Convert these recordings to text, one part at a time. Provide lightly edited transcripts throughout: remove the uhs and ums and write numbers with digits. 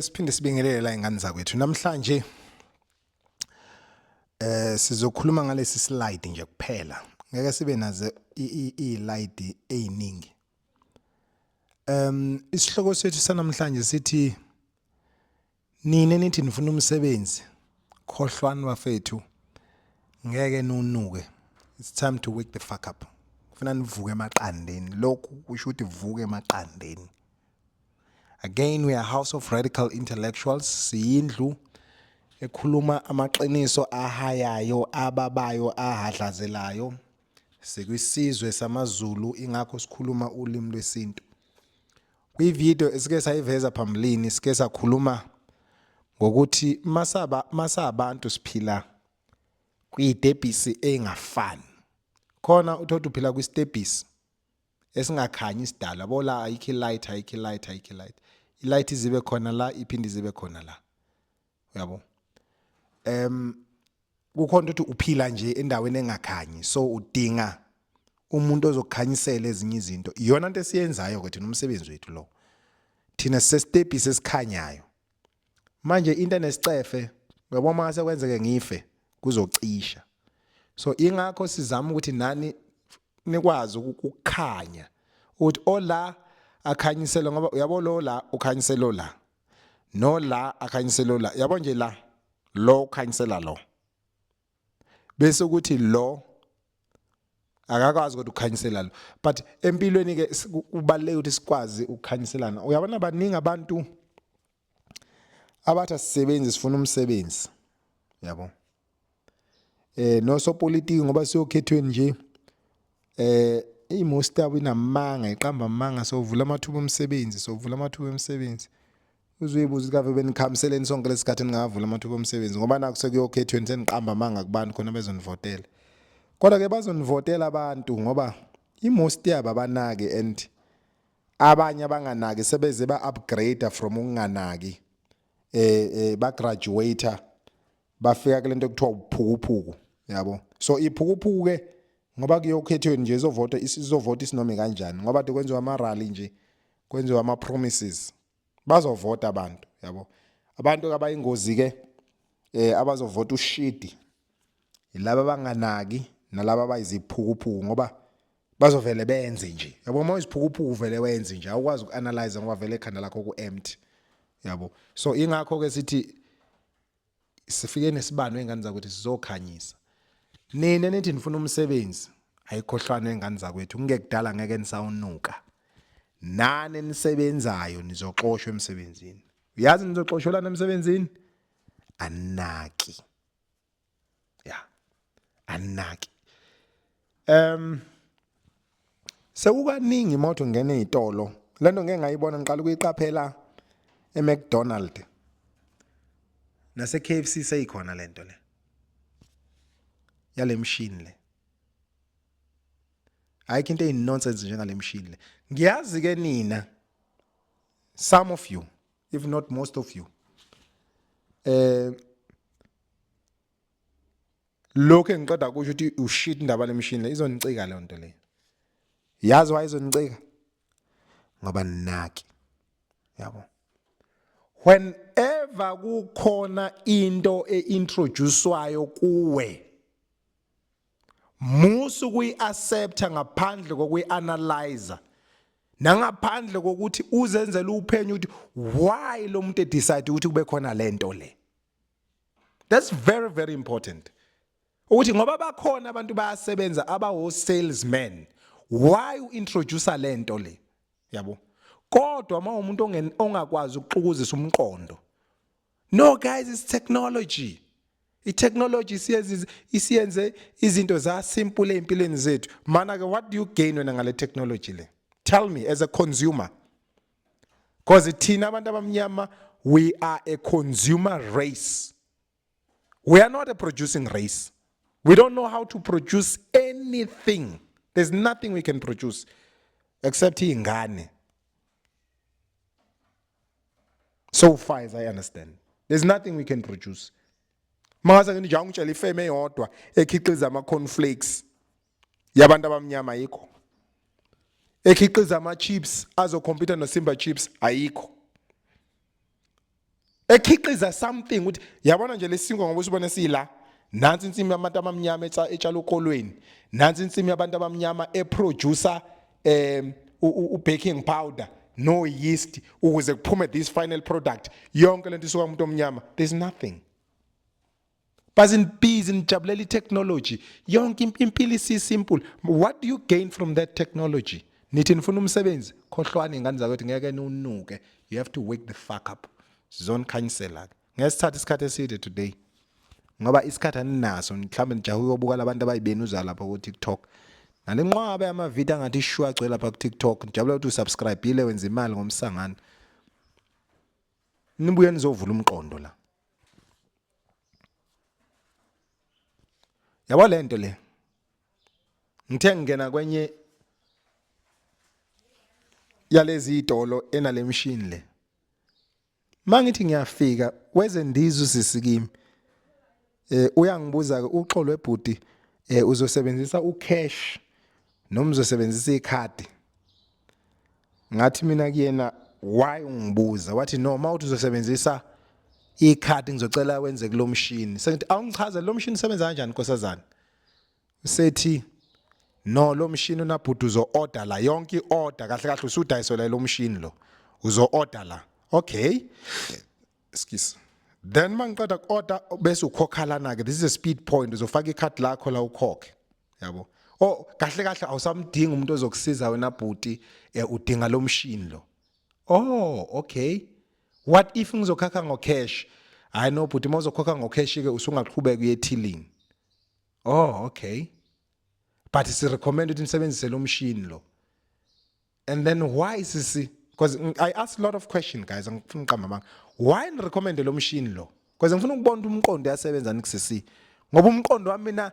Siphinde sibingelele la ingane zakwethu. Namhlanje sizokhuluma ngalesi slide nje kuphela. Ngeke sibe nazo i-slide eziningi. Isihloko sethu sanamhlanje sithi nina nithi nifuna umsebenzi, khohlwani bafethu, ngeke nunuke. It's time to wake the fuck up. Kufuna nivuke emaqandeni. Lokhu kusho ukuthi vuke emaqandeni. Again, we are house of radical intellectuals. Siyindlu ekhuluma amaqiniso ahayayo, ababayo, ahadlazelayo. Sikwisizwe samaZulu, ingakho sikhuluma ulimi lwesintu. Kwivideo esike sayiveza phambilini, sike sakhuluma ngokuthi masaba masabantu siphila kwidebhisi engafani. Khona uthothi uphila kwisitebhisi esingakhanyi isidalo, yabo, la ayikho ilight, ayikho ilight, ayikho ilight. Ilight izibe khona la, iphinde izibe khona la, uyabo. Kukhona ukuthi uphila nje endaweni engakhanyi, so udinga umuntu ozokukhanyisela ezinye izinto. Iyona into esiyenzayo ke thina, umsebenzi wethu lo. Thina sisestebhisi esikhanyayo. Manje into enesicefe, uyabona, mase kwenzeke ngife, kuzocisha. So ingakho sizama ukuthi nani nikwazi ukukhanya, ukuthi ola akhanyisele, ngoba uyabo lo la ukhanyiselo la, no la akhanyiselo la, yabo nje la lo ukhanyisela lo, bese ukuthi lo akakwazi kodwa ukukhanyisela lo. But empilweni ke kubaluleke ukuthi sikwazi ukukhanyiselana. Uyabona, baningi abantu abathi asisebenzi, sifuna umsebenzi, yabo, nosopolitiki, ngoba siyokhethweni nje, imost yabo inamanga, iqamba amanga: "Sovula amathuba omsebenzi, sovula amathuba omsebenzi." Uzuyibuza ukuthi kave benikhamiseleni sonke lesikhathi ningavula amathuba omsebenzi, ngoba nakho sekuyokhethweni seniqamba amanga kubantu khona bezonivotela. Kodwa ke bazonivotela abantu ngoba imost yabo abanaki, and abanye abanganaki sebeze ba-upgrade from ukunganaki, ba-graduate, bafika kulento ekuthiwa uphukuphuku, yabo. So iphukuphuku ke, ngoba kuyokhethweni nje, izovota, isizovota isinoma kanjani, ngoba de kwenziwa ama rally nje, kwenziwa ama promises, bazovota abantu, yabo. Abantu abayingozi ke abazovota ushidi yilaba abanganaki nalaba abayiziphukuphuku, ngoba bazovele benze nje, yabo. Uma uyiziphukuphuku vele wenze nje, awukwazi ukuanalyze ngoba vele ekhanda lakho ku-empty, yabo. So ingakho ke sithi sifike nesibani wengane zakwethu, sizokhanyisa. Nina nithi nifuna umsebenzi, ayikhohlwane engane zakwethu, kungekudala ngeke nisawunuka. Nani nisebenzayo nizoxoshwa emsebenzini. Uyazi nizoxoshelana emsebenzini, anaki ya, anaki. Sekukaningi imoto ngene ezitolo, lento ngeke ngayibona, ngiqala ukuyiqaphela eMcDonald nase KFC, seyikhona lento le yale machine le. Ayikho into eyinonsense njengale machine le. Ngiyazi ke nina, some of you, if not most of you, lokho engiqeda kusho ukuthi ushit indaba lemishini le izonicika leyo nto leyo. Yazi wayizonicika ngoba naki, yabo. Whenever kukhona into eintroducewayo kuwe, musu kuyiaccepta ngaphandle kokuyianalyze nangaphandle kokuthi uzenzele uphenyo ukuthi why lo muntu edecide ukuthi kube khona lento le. That's very, very important, ukuthi ngoba bakhona abantu bayasebenza abawo salesman, why uintroduce lento le, yabo. Kodwa uma umuntu ongakwazi ukuxukuzisa umqondo, "No guys, it's technology, i-technology isiyenze izinto za simple empilweni zethu." Mana ke, what do you gain wena ngale technology le? Tell me as a consumer, because thina abantu abamnyama, we are a consumer race, we are not a producing race. We don't know how to produce anything. There's nothing we can produce except ingane. So far as I understand, there's nothing we can produce. Mangase ngithi nje angitshela ifeme eyodwa ekhiqiza ama cornflakes yabantu abamnyama, ayikho. Ekhiqiza ama chips azocompete no Simba Chips, ayikho. Ekhiqiza something ukuthi yabona nje lesinkwa ngoba usibone sila nansi insimi yabantu abamnyama etshala ukolweni, nansi insimi yabantu abamnyama eproducer u-baking powder no yeast ukuze kuphume this final product. Yonke lento isuka kumuntu omnyama. There's nothing. But busy nijabulela i-technology yonke impilo isi-simple. What do you gain from that technology? Nithi nifuna umsebenzi, khohlwani ingane zakwethu, ngeke niwunuke. You have to wake the fuck up. Sizonikhanyisela ke, ngeke sithathe isikhathi eside today ngoba isikhathi aninaso. Mhlawumbe nijahe uyobuka labantu abayibenuza lapha ku-TikTok nale nqwaba yamavidiyo angathi ishu agcwele lapha ku-TikTok. Ngijabula ukuthi usubscribe-ile, wenza imali ngomsangano. Nibuye nizovula umqondo la. Yabo lento le, ngithe ngingena kwenye yalezi itolo enalemshini le, mangithi ngiyafika wezendiza usisi kimi, uyangibuza ke, uxolo ebhuti, uzosebenzisa ucash noma uzosebenzisa ikhadi? Ngathi mina kuyena, why ungibuza? Wathi, no, mawuthi uzosebenzisa ikhadi ngizocela wenze kulomshini. Sengithi awungichaze lo mshini usebenza kanjani, nkosazana. Sethi no, lo mshini unabhuti uzo order la, yonke iorder kahle kahle usudayiselwa lo mshini lo, uzo order la. Okay, excuse. Then mangiqeda ku-order bese ukhokha lana ke. This is a speed point, uzofaka ikhadi lakho la ukhokhe, yabo. Oh, kahle kahle awusamdingi umuntu ozokusiza wena bhuti, udinga lo mshini lo. Oh, okay, what if ngizokhakha ngo-cash? Hayi no bhuti, uma uzokhokha ngo-cash ke usungaqhubeka uye ethilini. Oh, okay, but si recommend ukuthi nisebenzise lo mshini lo. And then why, sisi? Because I ask a lot of questions, guys, angifuni uqamba amanga. Why ni recommend lo mshini lo? Because ngifuna ukubona ukuthi umqondo uyasebenza nikusisi, ngoba umqondo wami mina,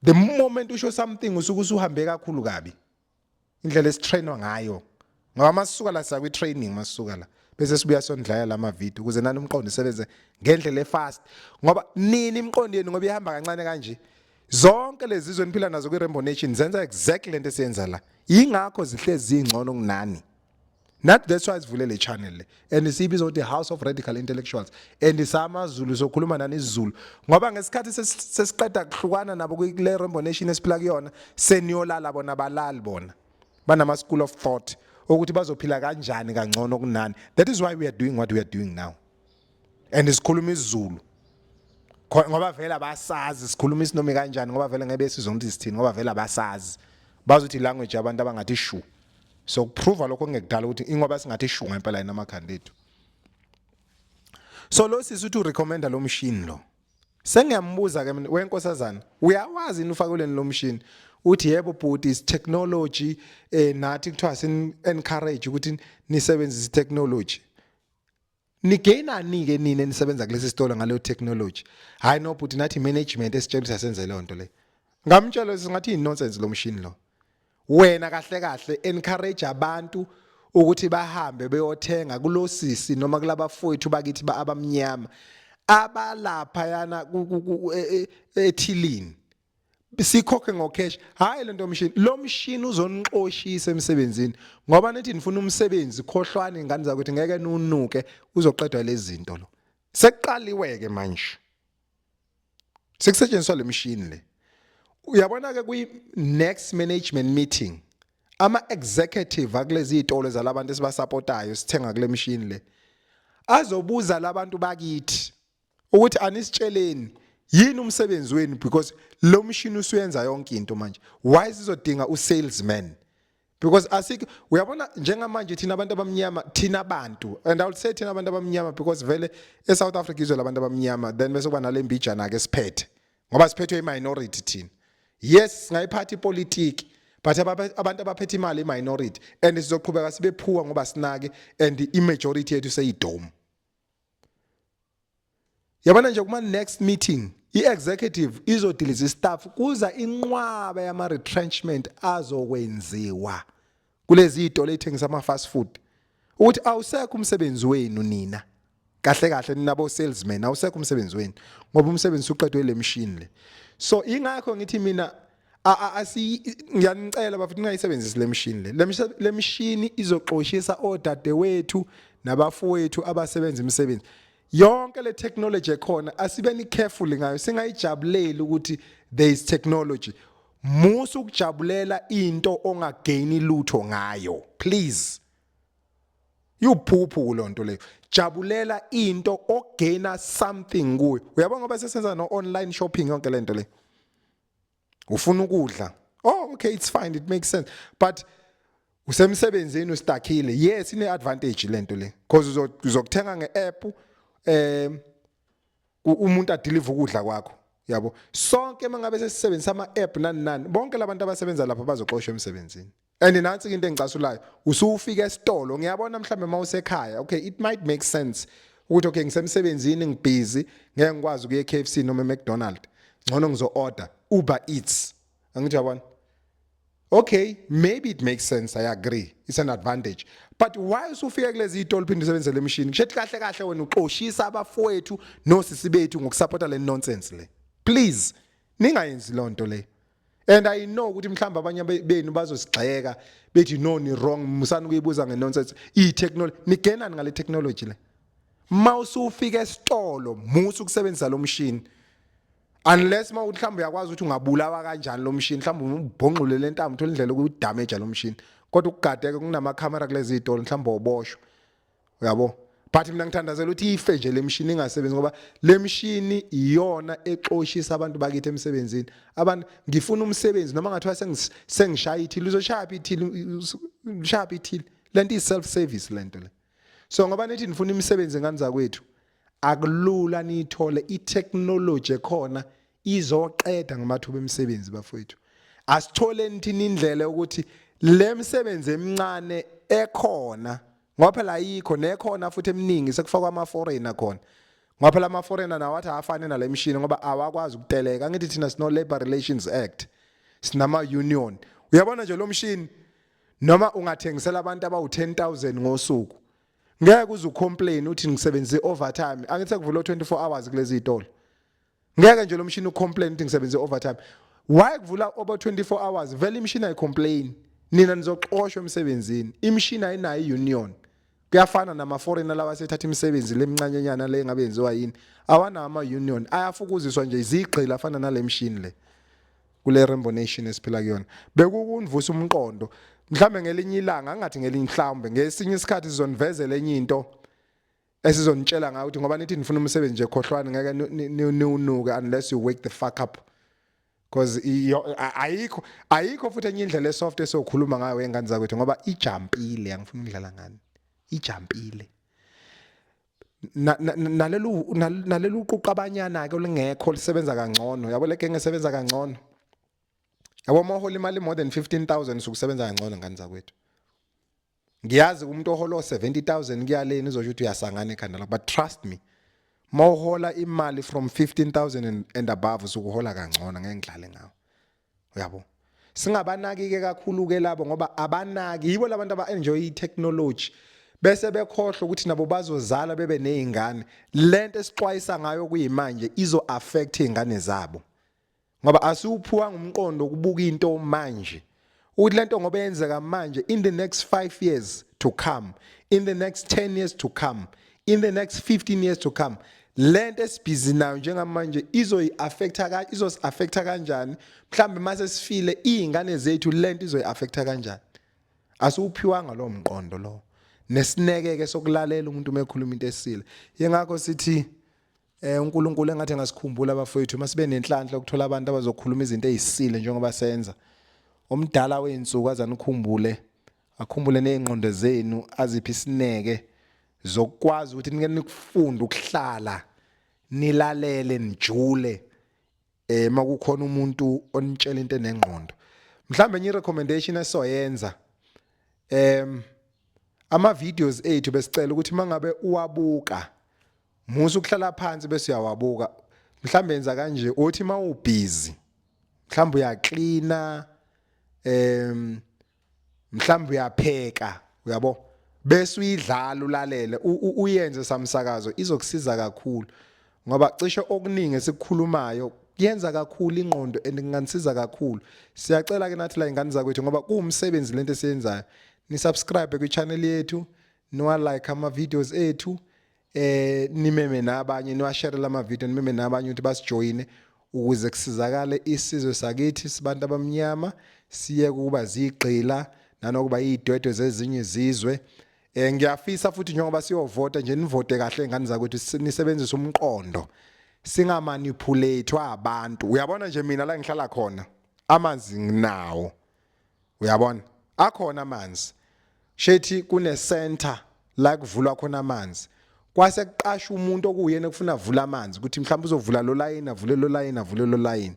the moment usho something usuke usuhambe kakhulu kabi, indlela esitrainwa ngayo. Ngoba masisuka la siya kwi-training, masisuka la bese sibuya sondlala lama video ukuze nani umqondo usebenze ngendlela efast, ngoba nini imiqondo yenu ngoba ihamba kancane kanje. Zonke lezi zizwe niphila nazo kwi-Rainbow Nation zenza exactly lento esiyenza la, yingakho zihlezi zingcono kunani. Nathi that's why sivule le channel le and siyibiza ukuthi House of Radical Intellectuals, and samaZulu sokhuluma nani isiZulu, ngoba ngesikhathi sesiqeda kuhlukana nabo kule Rainbow Nation esiphila kuyona, seniyolala bona balali. Bona banama school of thought ukuthi bazophila kanjani kangcono kunani. That is why we are doing what we are doing now, and sikhuluma isiZulu ngoba vele abasazi. Sikhuluma isinoma kanjani ngoba vele ngeke besizwe ukuthi sithini, ngoba vele abasazi, bazothi language yabantu abangathi shu. So kuprova lokho kungekudala ukuthi ingoba singathi shu ngempela yena amakhanda ethu. So lo sisi uthi urecommenda lo mshini lo. Sengiyambuza ke mina, wenkosazana, uyawazi yini ufakelweni lo mshini? Uthi, yebo bhuti, is technology, nathi kuthiwa sin encourage ukuthi nisebenzise technology. Nigainani ke nini enisebenza kulesi sitolo ngaleyo technology? Hayi no bhuti, nathi management esitshela ukuthi asenze leyo nto le. Ngamtshela singathi nonsense lo mshini lo. Wena kahle kahle encourage abantu ukuthi bahambe beyothenga kulosisi noma kulabafowethu bakithi abamnyama abalapha yana ethilini, sikhokhe ngocash, hayi lento mshini. Lo mshini uzonixoshisa emsebenzini ngoba nithi nifuna umsebenzi. Khohlwani ingane zakwethu, ngeke nunuke, uzoqedwa lezi zinto lo. Sekuqaliwe ke manje, sekusetshenziswa le mshini le. Uyabona ke, kwi next management meeting ama executive akulezi izitolo zalabantu esibasupportayo sithenga kule mshini le azobuza labantu bakithi ukuthi anisitsheleni yini umsebenzi wenu, because lo mshini usuyenza yonke into manje. Why sizodinga usalesman? Because asikho, uyabona, njengamanje thina abantu abamnyama, thina abantu, and I will say thina abantu abamnyama because vele eSouth Africa izwe labantu abamnyama, then bese kuba nale mbijana ke siphethe, ngoba siphethwe iminority thina. Yes, singayiphatha ipolitiki, but abantu abaphethe imali iminority, and sizoqhubeka sibe poor ngoba sinake and i-majority yethu seyidomu. Yabona nje, kuma next meeting i-executive izodiliza istaff, kuza inqwaba yama retrenchment azokwenziwa kulezi zitolo ezithengisa ama fast food, ukuthi awusekho umsebenzi wenu nina kahle kahle, nina bo salesman, awusekho umsebenzi wenu ngoba umsebenzi uqedwe le machine le. So ingakho ngithi mina asi ngiyanicela bafethu, ningayisebenzisi le machine le. Le machine izoxoshisa odadewethu nabafowethu abasebenza imisebenzi. Yonke le technology ekhona, asibeni careful ngayo, singayijabuleli ukuthi there is technology. Musa ukujabulela into ongagaini lutho ngayo, please. Yuphuphu kulonto leyo. Jabulela into ogaina something kuyo. Uyabona, ngoba sesenza no online shopping, yonke lento le, ufuna ukudla, oh okay, it's fine, it makes sense, but usemsebenzini, ustakile. Yes, ine advantage lento le, because uzokuthenga ngeapp, umuntu adeliver ukudla kwakho, yabo. Sonke mangabe sesisebenzisa ama app, nani nani, bonke labantu abasebenza lapha bazoxoshwa emsebenzini. And nansi into engicasulayo, usufika esitolo, ngiyabona mhlambe mawusekhaya, okay, it might make sense ukuthi okay, ngisemsebenzini, ngibusy, ngeke ngikwazi ukuya eKFC noma eMcDonald, ngcono ngizo order Uber Eats, angithi yabona? Okay, maybe it makes sense, I agree, it's an advantage, but why usufika kulezi zitolo phinde usebenzise le machine? Kusho kahle kahle wena uxoshisa abafowethu nosisi bethu ngokusupporta le nonsense le. Please, ningayenzi lonto le. And I know ukuthi mhlawumbe abanye benu bazosigxeka bethi no, ni wrong, musani ukuyibuza ngenonsense i technology. Nigenani ngale technology le? Mawusufika esitolo, musu ukusebenzisa lo mshini, unless mawuthi mhlawumbe uyakwazi ukuthi ungabulawa kanjani lo mshini, mhlawumbe ubhonxule le ntambo, uthola indlela yokudamage lo mshini. Kodwa ukugadeka kunamakhamera kulezi zitolo, mhlawumbe uboshwe, uyabo. But mina ngithandazela ukuthi ife nje le mshini, ingasebenzi, ngoba le mshini iyona exoshisa abantu bakithi emsebenzini. Abantu, ngifuna umsebenzi, noma ngathiwa sengishaya ithili, uzoshaya phi ithili? Ushaya phi ithili? Lento i self service lento le. So ngoba nithi nifuna imisebenzi, ngani zakwethu, akulula niyithole. I-technology ekhona izoqeda ngamathuba emisebenzi, bafowethu. Asitholeni thina indlela ukuthi le misebenzi emincane ekhona, ngoba phela ayikho nekhona futhi eminingi, sekufakwa ama-foreigner khona, ngoba phela ama-foreigner nawo athi awafane nale mishini, ngoba awakwazi ukuteleka. Angithi thina sino Labor Relations Act, sinama-union. Uyabona nje lo mshini, noma ungathengisela abantu abawu-10,000 ngosuku, ngeke uze ucomplain uthi ngisebenzise overtime. Angithi sekuvulwa 24 hours kulezi zitolo, ngeke nje lo mshini ucomplain uthi ngisebenzise overtime. Why kuvula over 24 hours? Vele imishini ayicomplain. Nina nizoxoshwa emsebenzini. Imishini ayinayo i-union. Kuyafana nama-foreigner lawa asethatha imisebenzi lemncanyanyana le engabe yenziwa yini, awanawo ama-union, ayafukuziswa nje, izigqila afana nale mshini le. Kule Rainbow Nation esiphila kuyona, bekukunivusa umqondo. Mhlambe ngelinye ilanga, angathi ngelinye, mhlawumbe ngesinye isikhathi sizonivezela enye into esizonitshela ngayo ukuthi ngoba nithi nifuna umsebenzi nje, khohlwani, ngeke niwunuke unless you wake the fuck up, because ayikho futhi enye indlela esoft esokhuluma ngayo, engane zakwethu, ngoba ijumpile. Angifuni ukudlala ngani, ijumpile. Nalelu uquqabanyana ke olingekho lisebenza kangcono, yabo, le genge esebenza kangcono, yabo. Uma uhola imali more than 15,000, usukusebenza kangcono, ngane zakwethu. Ngiyazi umuntu ohola 70,000 kuyaleni uzosho ukuthi uyasangana ekhanda lakho, but trust me, mawuhola imali from 15,000 and above, usukuhola kangcono. Ngeke ngidlale ngawo, uyabo. Singabanaki ke kakhulu ke labo, ngoba abanaki, yibo labantu aba enjoy i-technology bese bekhohlwa ukuthi nabo bazozala, bebe nezingane. Lento esixwayisa ngayo kuyimanje izo affect izingane zabo, ngoba asiwuphiwanga umqondo ukubuka into manje, ukuthi lento ngoba yenzeka manje, in the next 5 years to come, in the next 10 years to come, in the next 15 years to come, lento esibhizi nayo njengamanje izoyi-affecta ka izosi-affecta kanjani? Mhlambe mase sifile, izingane zethu lento izoyi-affecta kanjani? Asiwuphiwanga lo mqondo lo nesineke sokulalela umuntu uma ekhuluma into esile. Yengakho sithi uNkulunkulu engathi engasikhumbula, abafowethu, masibe nenhlanhla ukuthola abantu abazokhuluma izinto ezisile njengoba senza. Omdala weinsuku azanikhumbule, akhumbule nezingqondo zenu, aziphi isineke zokwazi ukuthi nike nikufunde ukuhlala nilalele, nijule makukhona umuntu onitshela into enengqondo. Mhlambe enye recommendation esoyenza, ama videos ethu, besicela ukuthi mangabe uwabuka, musu ukuhlala phansi bese uyawabuka. Mhlambe yenza kanje, uthi mawubusy, mhlambe uyaklina, mhlambe uyapheka, uyabo, bese uyidlala, ulalele, uyenze samsakazo, izokusiza kakhulu, ngoba cishe okuningi esikukhulumayo kuyenza kakhulu ingqondo and kunganisiza kakhulu. Siyacela ke nathi la, ingane zakwethu, ngoba kuwumsebenzi lento esiyenzayo, ni subscribe kwi channel yethu, niwa like ama videos ethu. Nimeme nabanye, niwashare lama video, nimeme nabanye ukuthi basijoyine ukuze kusizakale isizwe sakithi sibantu abamnyama, siye kuba zigqila nanokuba izidwedwe zezinye izizwe. Ngiyafisa futhi njengoba siyovota nje, nivote kahle ngani zakwethu, nisebenzise umqondo, singamanipulate abantu. Uyabona nje mina la ngihlala khona amanzi nginawo, uyabona akhona amanzi, shethi kune center la kuvulwa khona amanzi, kwase kuqasha umuntu okuyena kufuna avula amanzi, ukuthi mhlawumbe uzovula lo line, avule lo line, avule lo line.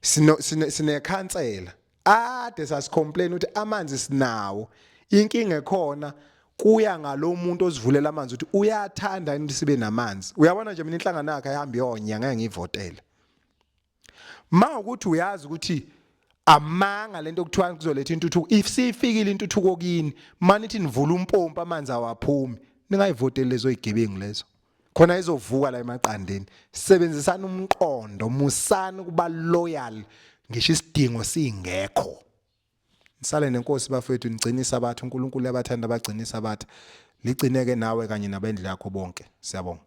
Sino sine khansela ade sasicomplain ukuthi amanzi sinawo, inkinga ekhona kuya ngalomuntu ozivulela amanzi ukuthi uyathanda yini sibe namanzi. Uyabona nje mina inhlangano yakhe ayihambi yonya, ngeke ngiyivotele. Ma ukuthi uyazi ukuthi amanga lento kuthiwa kuzoletha intuthuko, if sifikile intuthuko kini, manithi nivula umpompi amanzi awaphumi, ningayivoteli lezo igebengu lezo, khona izovuka la emaqandeni. Sebenzisana umqondo, musani kuba loyal ngisho isidingo singekho. Nisale nenkosi bafethu, nigcine isabatha. uNkulunkulu abathanda abagcina isabatha, ligcineke nawe kanye nabendlu yakho bonke. Siyabonga.